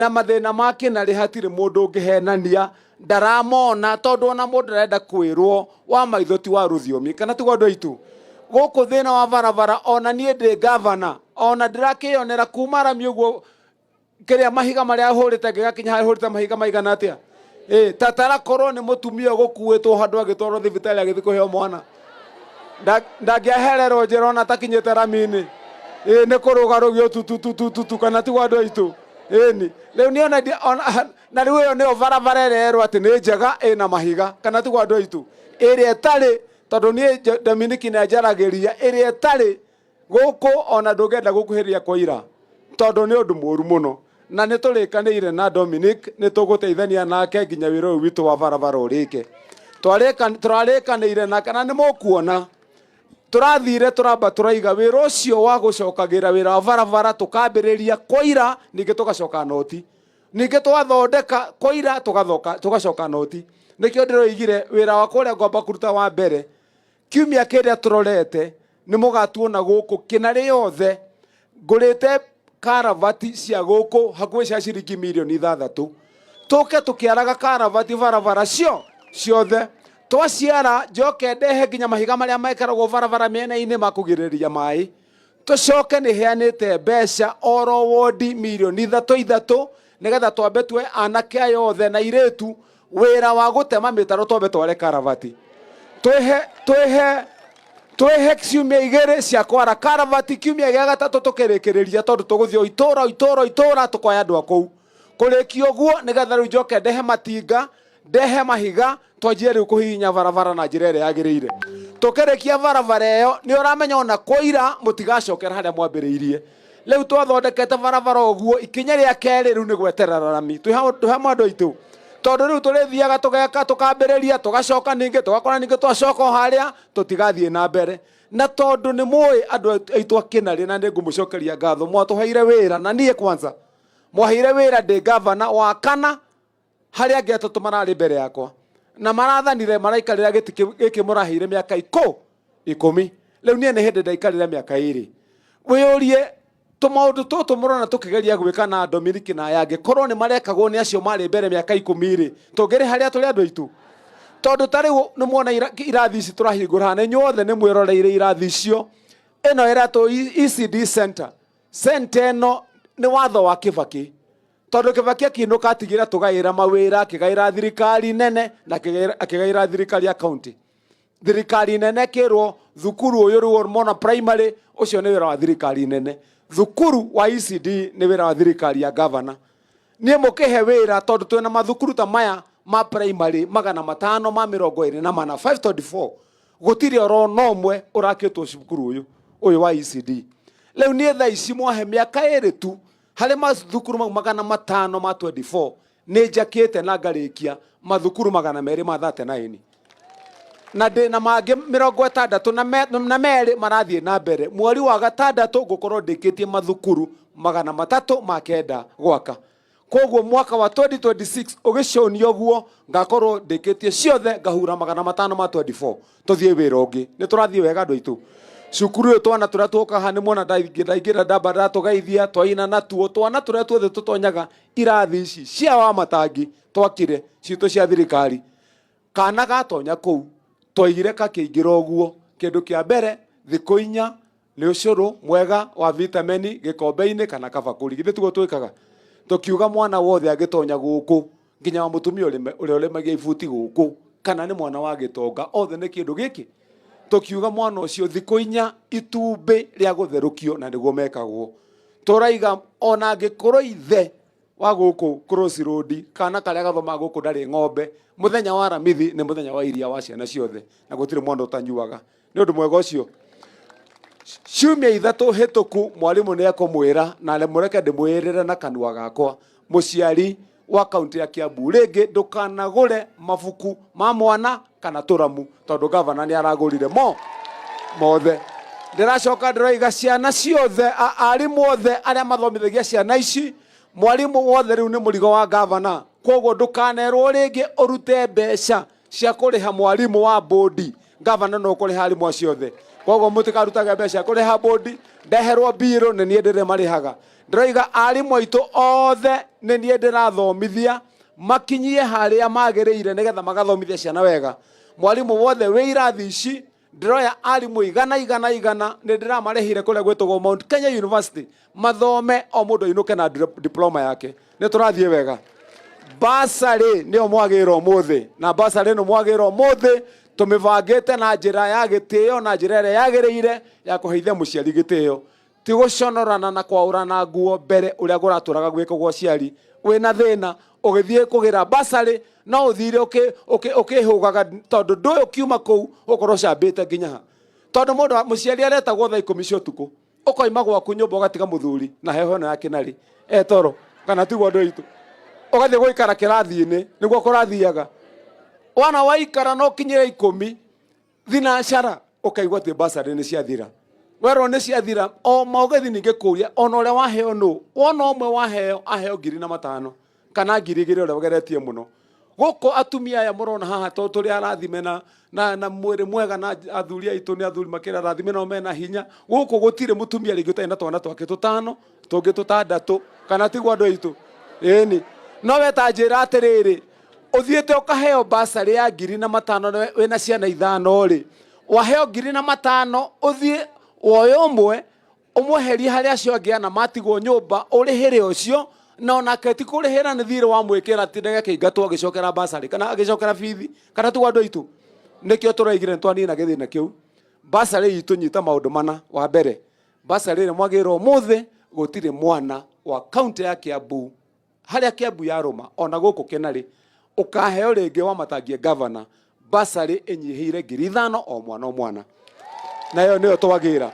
Na mathĩna ma kĩnarĩ hatirĩ mũndũ ũngĩhenania ndaramona, tondũ ona mũndũ arenda kwĩrwo wa maitho ti wa rũthiomi, kana tiguo andũ aitũ? Gũkũ thĩna wa barabara, ona niĩ ndĩ gavana, ona ndĩrakĩyonera kuma rami ũguo kĩrĩa mahiga marĩa hũrĩte ngĩgakinya harĩa hũrĩte mahiga maigana atĩa. Ĩ tatara korwo nĩ mũtumia ũgũkuĩtwo handũ agĩtwarwo thibitarĩ agĩthiĩ kũheo mwana, ndangĩahererwo njĩra ona atakinyĩte rami-inĩ. Ĩ nĩ kũrũga rũgio tututututu, kana tiguo andũ aitũ? Ĩni rĩu niĩ ona na rĩu ĩyo nĩyo barabara ĩrĩa yerwo atĩ nĩ njega ĩna mahiga, kana tiguo andũ aitũ? Ĩrĩa ĩtarĩ, tondũ niĩ Dominiki nĩ anjaragĩria ĩrĩa ĩtarĩ gũkũ, ona ndũngĩenda gũkuhĩrĩria kwaira tondũ nĩ ũndũ mũru mũno. Na nĩ tũrĩkanĩire na Dominic nĩ tũgũteithania nake nginya wĩra ũyũ witũ wa barabara ũrĩke. Tũrarĩkanĩire nake na nĩ mũkuona tũrathire tũramba tũraiga wĩra ũcio wa gũcokagĩra wĩra wa barabara, tũkambĩrĩria kwaira, ningĩ tũgacoka noti, ningĩ twathondeka kwaira tũgacoka noti. Nĩkĩo ndĩroigire wĩra wa kũrĩa ngwamba kũruta wa mbere kiumia kĩrĩa tũrorete nĩ mũgatuona gũkũ kĩnarĩ yothe ngũrĩte karavati cia gũkũ hakuhĩ cia ciringi mirioni 6, tũke tũkĩaraga karavati barabara cio ciothe. Twaciara njoke ndehe nginya mahiga marĩa mekĩragwo barabara mĩena-inĩ ma kũgirĩrĩria maĩ. Tũcoke nĩ heanĩte mbeca oro wondi mirioni 3 3, nĩgetha twambe tue anake aya othe na irĩtu wĩra wa gũtema mĩtaro, twambe tware karavati, twĩhe twĩhe twĩhe ciumia 2 cia kwara karavati. Kiumia gĩa gatatũ tũkĩrĩkĩrĩria, tondũ tũgũthiĩ o itũra o itũra o itũra tũkoya andũ a kũu kũrĩkia ũguo, nĩgetha rĩu njoke ndehe matinga, ndehe mahiga, twanjie rĩu kũhihinya barabara na njĩra ĩrĩa yagĩrĩire. Tũkĩrĩkia barabara ĩyo, nĩ ũramenya ona kũira mũtigacokera harĩa mwambĩrĩirie. Rĩu twathondekete barabara ũguo, ikinya rĩa kerĩ rĩu nĩ gweterera rami. Twĩ hamwe andũ aitũ? Tondũ rĩu tũrĩthiaga tũgeka, tũkambĩrĩria, tũgacoka ningĩ, tũgakora ningĩ twacoka o harĩa, tũtigathiĩ na mbere. Na tondũ nĩ mũĩ andũ aitũ a Kĩnarĩ, na nĩ ngũmũcokeria ngatho, mwatũheire wĩra, na niĩ kwanza mwaheire wĩra ndĩ gavana wa kana harĩa angĩ atatũ mararĩ mbere yakwa na marathanire maraikarĩra gĩtĩ gĩkĩ mũraheire mĩaka 10. Rĩu niĩ nĩ hĩndĩ ndaikarĩra mĩaka 2. Wĩyũrie tũmaũndũ tũtũ mũrona tũkĩgeria gwĩka na Dominiki na aya angĩ, korwo nĩ marekagwo nĩ acio marĩ mbere mĩaka 10 rĩ, tũngĩrĩ harĩa tũrĩ andũ aitũ? Tondũ ta rĩu nĩ muona irathi ici tũrahingũra haha, na inyuothe nĩ mwĩroreire irathi icio. Ĩno ĩretwo ECD center. Center ĩno nĩ watho wa Kĩbakĩ, tondũ Kĩbakĩ akĩinũka atigĩra tũgaĩra mawĩra, akĩgaĩra thirikari nene na akĩgaĩra thirikari ya county. Thirikari nene kĩrwo thukuru ũyũ rĩu mona primary ũcio nĩ wĩra wa thirikari nene, thukuru wa ECD nĩ wĩra wa thirikari ya governor. Niĩ mũkĩhe wĩra, tondũ twĩna mathukuru ta maya ma primary 524, 524, gũtirĩ oro na ũmwe ũrakĩtwo cukuru ũyũ wa ECD. Rĩu niĩ thaa ici mwahe mĩaka 2 tu, harĩ mathukuru mau 524 nĩ njakĩte na ngarĩkia mathukuru 239, na ndĩ na mangĩ 62 marathiĩ na mbere. Mweri wa gatandatũ ngũkorwo ndĩkĩtie mathukuru 309 gwaka. Koguo mwaka wa 2026 ũgĩcũnia ũguo ngakorwo ndĩkĩtie ciothe, ngahura 524, tũthiĩ wĩra ũngĩ. Nĩ tũrathiĩ wega andũ aitũ? Cukuru ũyũ twana tũrĩa tũka haha nĩ muona ndaingĩra ndamba ndatũgeithia, twaina natuo. Twana tũrĩa tuothe tũtonyaga irathi ici cia wa matangi twakire citũ cia thirikari, kana gatonya kũu twaigire kakĩingĩra ũguo, kĩndũ kĩa mbere thikũ 4 nĩ ũcũrũ mwega wa vitamini gĩkombe-inĩ kana kabakũri. Githĩ tiguo twĩkaga? Tũkiuga mwana wothe angĩtonya gũkũ, nginya wa mũtumia ũrĩa ũrĩmagia ibuti gũkũ, kana nĩ mwana wa gĩtonga, othe nĩ kĩndũ gĩkĩ. Tũkiuga mwana ũcio thikũ 4 itumbĩ rĩa gũtherũkio, na nĩguo mekagwo. Tũraiga ona angĩkorwo ithe wa gũkũ Cross Road, kana karĩa gathomaga gũkũ ndarĩ ng'ombe, mũthenya wa Aramithi nĩ mũthenya wa iria wa ciana ciothe, na gũtirĩ mwana ũtanyuaga. Nĩ ũndũ mwega ũcio. Ciumia 3 hĩtũku mwarimũ nĩ ekũmwĩra, na mũreke ndĩmwĩrĩre na kanua gakwa, mũciari wa kaunti ya Kiambu rĩngĩ ndũkanagũre mabuku ma mwana kana tũramu, tondũ gavana nĩ aragũrire mo mothe. Ndĩracoka ndĩroiga ciana ciothe, arimũ othe arĩa mathomithagia ciana ici, mwarimũ wothe rĩu nĩ mũrigo wa gavana. Koguo ndũkanerwo rĩngĩ ũrute mbeca cia kũrĩha mwarimũ wa bodi, gavana no kũrĩha arimũ acio othe. Koguo mũtikarutage mbeca cia kũrĩha bodi. Ndeherwo mbirũ nĩ niĩ ndĩrĩmarĩhaga. Ndĩroiga arimũ aitũ othe nĩ niĩ ndĩrathomithia makinyie harĩa magĩrĩire nĩgetha magathomithia ciana wega. Mwarimũ wothe wĩ irathi ici ndĩroya arimũ igana igana igana nĩ ndĩramarĩhire kũrĩa gwĩtagwo Mount Kenya University mathome o mũndũ ainũke na diploma yake. Nĩ tũrathiĩ wega. Basarĩ nĩyo mwagĩra ũmũthĩ, na basarĩ ĩno mwagĩra ũmũthĩ tũmĩbangĩte na njĩra ya gĩtĩo na njĩra ĩrĩa yagĩrĩire ya kũheithia mũciari gĩtĩo, ti gũconorana na kwaũrana nguo mbere ũrĩa kũratũraga gwĩkagwo aciari. Wĩna thĩna ũgĩthiĩ kũgĩra basarĩ no ũthire ũkĩhũgaga tondũ ndũĩ ũkiuma kũu ũkorwo ũcambĩte nginya ha, tondũ mũndũ mũciari aretagwo thaa 10 cia ũtukũ, ũkoima gwaku nyũmba ũgatiga mũthuri na heho ĩno ya kĩnarĩ etoro kana tiguo andũ aitũ, ũgathiĩ gũikara kĩrathi-inĩ nĩguo kũrathiaga. Wana waikara no kinyĩre 10 thinacara ũkaigua atĩ basarĩ nĩ ciathira, werwo nĩ ciathira o ma ũgathiĩ ningĩ kũria ona ũrĩa waheo nũ, wona ũmwe waheo aheo ngiri na matano kana ngiri igĩrĩ ũrĩa ũgeretie mũno. Gũkũ atumia aya mũrona haha tondũ tũrĩ arathime na mwĩrĩ mwega na athuri aitũ nĩ athuri makĩra arathime nao mena hinya. Gũkũ gũtirĩ mũtumia rĩngĩ ũtarĩ na twana twake tũtano tũngĩ tũtandatũ kana tiguo andũ aitũ? Ĩni. No we ta njĩra atĩrĩrĩ, ũthiĩte ũkaheo basarĩ ya ngiri na matano na wĩna ciana ithano rĩ, waheo ngiri na matano ũthiĩ woe ũmwe ũmweherie harĩ acio angĩ ana matigwo nyũmba ũrĩhĩre ũcio, na onake ti kũrĩhĩra nĩ thirĩ wamwĩkĩra atindage akĩingatwo agĩcokera basarĩ kana agĩcokera bithi kana tiguo andũ aitũ? Nĩkĩo tũraigire nĩ twanina gĩthĩna kĩu. Basarĩ itũ nyita maũndũ mana. Wa mbere, basarĩ ĩrĩa mwagĩrĩrwo ũmũthĩ, gũtirĩ mwana wa kaunti ya Kiambu harĩa Kiambu yarũma ona gũkũ Kĩnarĩ ũkaheo rĩngĩ wamatangie gavana basarĩ ĩnyihĩire ngiri ithano o mwana o mwana, nayo nĩyo twagĩra.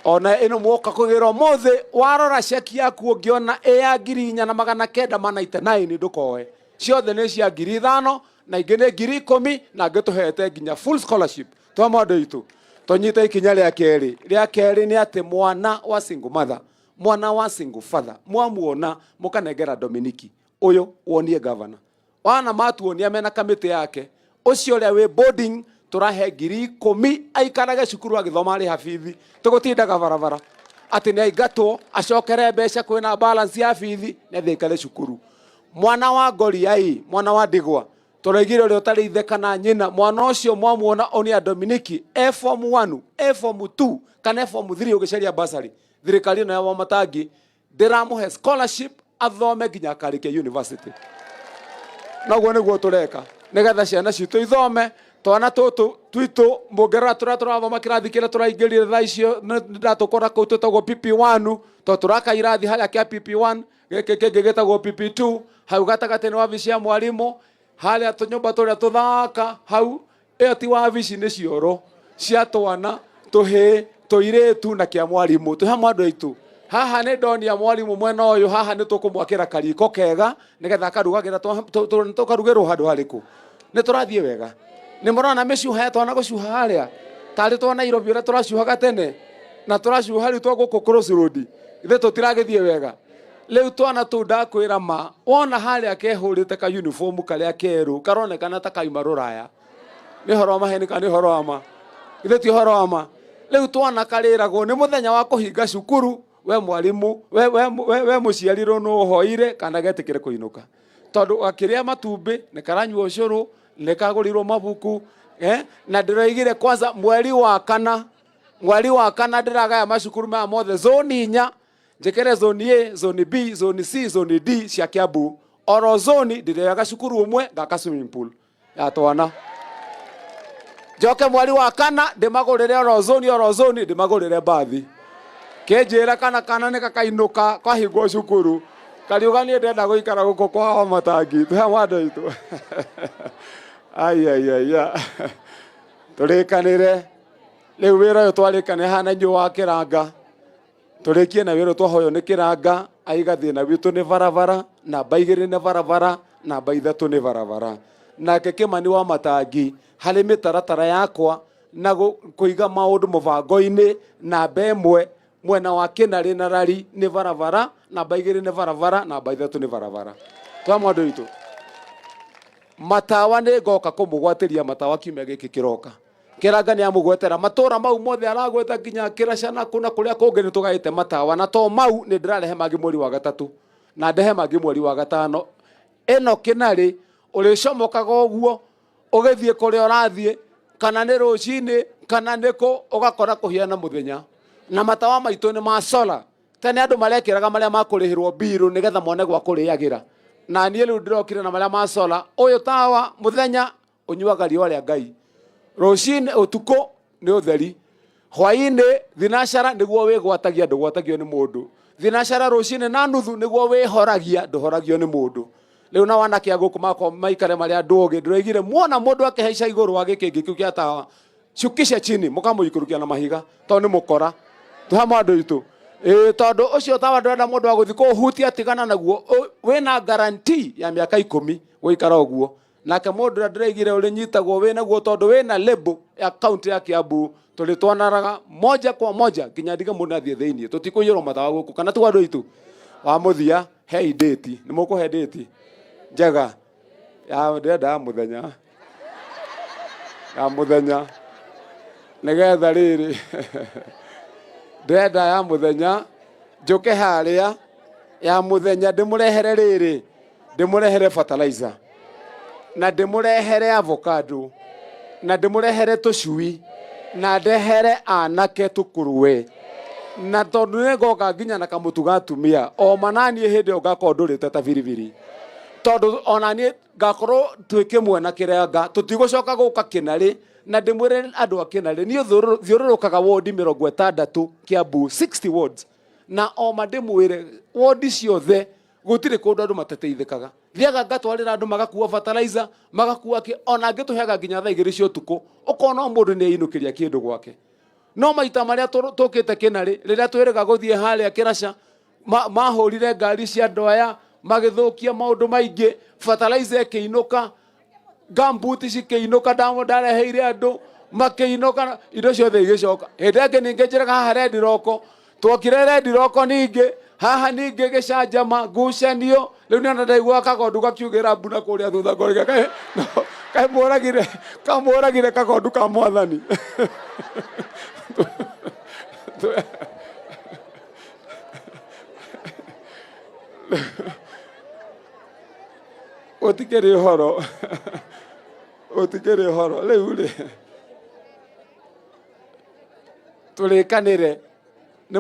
Ona ĩno mwoka kũgĩra ũmũthĩ, warora ceki yaku ũngĩona ĩ ya ngiri inya na magana kenda ma ninety nine ndũkoe, ciothe nĩ cia ngiri ithano na ingĩ nĩ ngiri ikũmi na angĩ tũhete nginya full scholarship. Twamũ andũ aitũ tũnyite ikinya rĩa kerĩ. Rĩa kerĩ nĩ atĩ mwana wa single mother, mwana wa single father, mwamuona mũkanengera Dominiki ũyũ wonie gavana wana matuonia mena kamĩtĩ yake ũcio ũrĩa wĩ boarding tũrahe ngiri ikũmi aikarage cukuru agĩthoma arĩ habithi, tũgũtindaga barabara atĩ nĩ aingatwo acokere mbeca kwĩna balance ya bithi nĩ athiĩ aikare cukuru. Mwana wa ngoriai, mwana wa ndigwa, tũraigire ũrĩa ũtarĩ ithe kana nyina, mwana ũcio mwamuona onia Dominiki e form 1, e form 2 kana e form 3 ũgĩcaria basarĩ, thirikari ĩno ya Wamatangi ndĩramũhe scholarship athome nginya akarĩkia university. Noguo nĩguo tũreka nĩgetha ciana citũ ithome. Twana tũtũ twitũ mũngĩrora tũrĩa tũrathoma kĩrathi kĩrĩa tũraingĩrire thaa icio ndatũkora kũu twĩtagwo PP1, tondũ tũraka irathi harĩa kĩa PP1, gĩkĩ kĩngĩ gĩtagwo PP2, hau gatagatĩ nĩ wabici ya mwarimũ, harĩa tũnyũmba tũrĩa tũthaka hau ĩyo ti wabici nĩ cioro cia twana tũhĩĩ tũirĩtu na kĩa mwarimũ. Twĩ hamwe andũ aitũ haha nĩ ndonia mwarimũ mwena ũyũ haha nĩ tũkũmwakĩra kariko kega nĩgetha akarugagĩra tũkarugĩrwo handũ harĩkũ. Nĩ tũrathiĩ wega. Nĩ mũrona mĩcuha ya twana gũcuha harĩa tarĩ twa Nairobi ũrĩa tũracuhaga tene na tũracuha rĩu twa gũkũ Cross Road, ithe tũtiragĩthiĩ wega. Rĩu twana tũu ndakwĩra ma, wona harĩa kehũrĩte ka uniform karĩa kerũ karonekana ta kauma rũraya. Nĩ ũhoro wa maheni kana nĩ ũhoro wa ma? Ithe ti ũhoro wa ma. Rĩu twana karĩragwo nĩ mũthenya wa kũhinga cukuru, we mwarimu, we mũciari rũ nũ ũhoire kana getĩkĩre kũinũka, tondũ gakĩrĩa matumbĩ nĩ karanyua ũcũrũ, nĩ kagũrĩirwo mabuku, na ndĩroigire kwanza mweri wa kana, mweri wa kana ndĩragaya macukuru maya mothe zoni inya, njĩkĩre zoni A, zoni B, zoni C, zoni D cia Kiambu. Oro zoni ndĩrĩoyaga cukuru ũmwe ngaka swimming pool ya twana, njoke mweri wa kana ndĩmagũrĩre oro zoni oro zoni ndĩmagũrĩre mbathi. Kĩnjĩra kana kana nĩ gakainũka kwahingwo cukuru kariuga niĩ ndenda gũikara gũkũ kwa Wamatangi. Twĩ hamwe andũ aitũ? Aiaiaia, tũrĩkanĩre rĩu wĩra ũyũ twarĩkanĩre haha na inyuĩ wa kĩranga, tũrĩkie na wĩra twahoywo nĩ kĩranga aiga thĩna witũ nĩ barabara, namba igĩrĩ nĩ barabara, namba ithatũ nĩ barabara. Nake Kĩmani wa Matangi harĩ mĩtaratara yakwa na kũiga maũndũ mũbango-inĩ, namba ĩmwe mwena wa Kĩnarĩ na Rari nĩ barabara, namba igĩrĩ nĩ barabara, namba ithatũ nĩ barabara. Twamwe andũ aitũ, matawa nĩ ngoka kũmũgwatĩria matawa kiumia gĩkĩ kĩroka. Kĩranga nĩ amũgwetera matũra mau mothe aragweta nginya Kĩraca na kũ na kũrĩa kũngĩ nĩ tũgaĩte matawa, na to mau nĩ ndĩrarehe mangĩ mweri wa gatatũ na ndehe mangĩ mweri wa gatano. Ĩno Kĩnarĩ ũrĩcomokaga ũguo ũgĩthiĩ kũrĩa ũrathiĩ, kana nĩ rũcinĩ kana nĩ kũ, ũgakora kũhiana mũthenya. Na matawa maitũ nĩ ma solar. Tene andũ marekĩraga marĩa makũrĩhĩrwo mbirũ nĩgetha mone gwa kũrĩagĩra, na niĩ rĩu ndĩrokire na marĩa ma solar. Ũyũ tawa mũthenya ũnyuaga riũa rĩa Ngai, rũcinĩ ũtukũ nĩ ũtheri, hwainĩ thinacara nĩguo wĩgwatagia, ndũgwatagio nĩ mũndũ. Thinacara rũcinĩ na nuthu nĩguo wĩhoragia, ndũhoragio nĩ mũndũ. Rĩu na wanake a gũkũ makwa maikare marĩ andũ ogĩ, ndĩroigire muona mũndũ akĩhaica igũrũ wa gĩkĩngĩ kĩu kĩa tawa, cukishe chini, mũkamũikũrũkia na mahiga, tondũ nĩ mũkora. Tũhamwe andũ aitũ. Ĩĩ, tondũ ũcio tawa ndũrenda mũndũ wa gũthiĩ kũũhutia, tigana naguo. Wĩna guarantee ya mĩaka 10 gũikara ũguo. Nake mũndũ ũrĩa ndĩraigire ũrĩnyitagwo wĩ naguo tondũ wĩna label ya kaunti ya Kiambu, tũrĩtwanaraga moja kwa moja nginya ndige mũndũ athiĩ thĩiniĩ. Tũtikũiyũrwo matawa gũkũ, kana tiguo andũ aitũ? Wa mũthia, hei date. Nĩ mũkũhe date njega ya ndĩrenda ya mũthenya, ya mũthenya nĩgetha rĩrĩ ndĩrenda ya mũthenya njũke harĩa ya mũthenya ndĩmũrehere rĩrĩ, ndĩmũrehere fertilizer na ndĩmũrehere avocado na ndĩmũrehere tũcui na ndehere anake tũkũrũe, na tondũ nĩ ngoka nginya na kamũtu ga atumia o mananiĩ hĩndĩ ĩyo ngakorwo ndũrĩte ta biribiri, tondũ ona niĩ ngakorwo twĩ kĩmwe na Kĩranga, tũtigũcoka gũka Kĩnarĩ. Na ndĩmwĩre andũ a Kĩnarĩ, niĩ thiũrũrũkaga wondi 60 Kiambu, 60 wards, na oma ndĩmwĩre wondi ciothe gũtirĩ kũndũ andũ matateithĩkaga. Thiaga ngatwarĩra andũ magakua fertilizer, magakua kĩ, ona angĩ tũheaga nginya thaa 2 cia ũtukũ, ũkona o mũndũ nĩ ainũkĩria kĩndũ gwake. No maita marĩa tũkĩte Kĩnarĩ, rĩrĩa twĩrĩga gũthiĩ harĩa Kĩraca, mahũrire ngari cia andũ aya, magĩthũkia maũndũ maingĩ, fertilizer ĩkĩinũka, gumboot cikĩinũka, ndareheire andũ makĩinũka, indo ciothe igĩcoka. Hĩndĩ ĩngĩ ningĩ njĩraga haha Red Rock, twokire Red Rock ningĩ haha ningĩ gĩcanjama ngucanio. Rĩu nĩ ona ndaigua kagondu gakiugĩra mbu na kũrĩa thutha, ngorĩga kaĩ mũragire, kamũragire kagondu ka mwathani. Gũtikĩrĩ ũhoro, gũtikĩrĩ ũhoro. Rĩu rĩ tũrĩkanĩre nĩ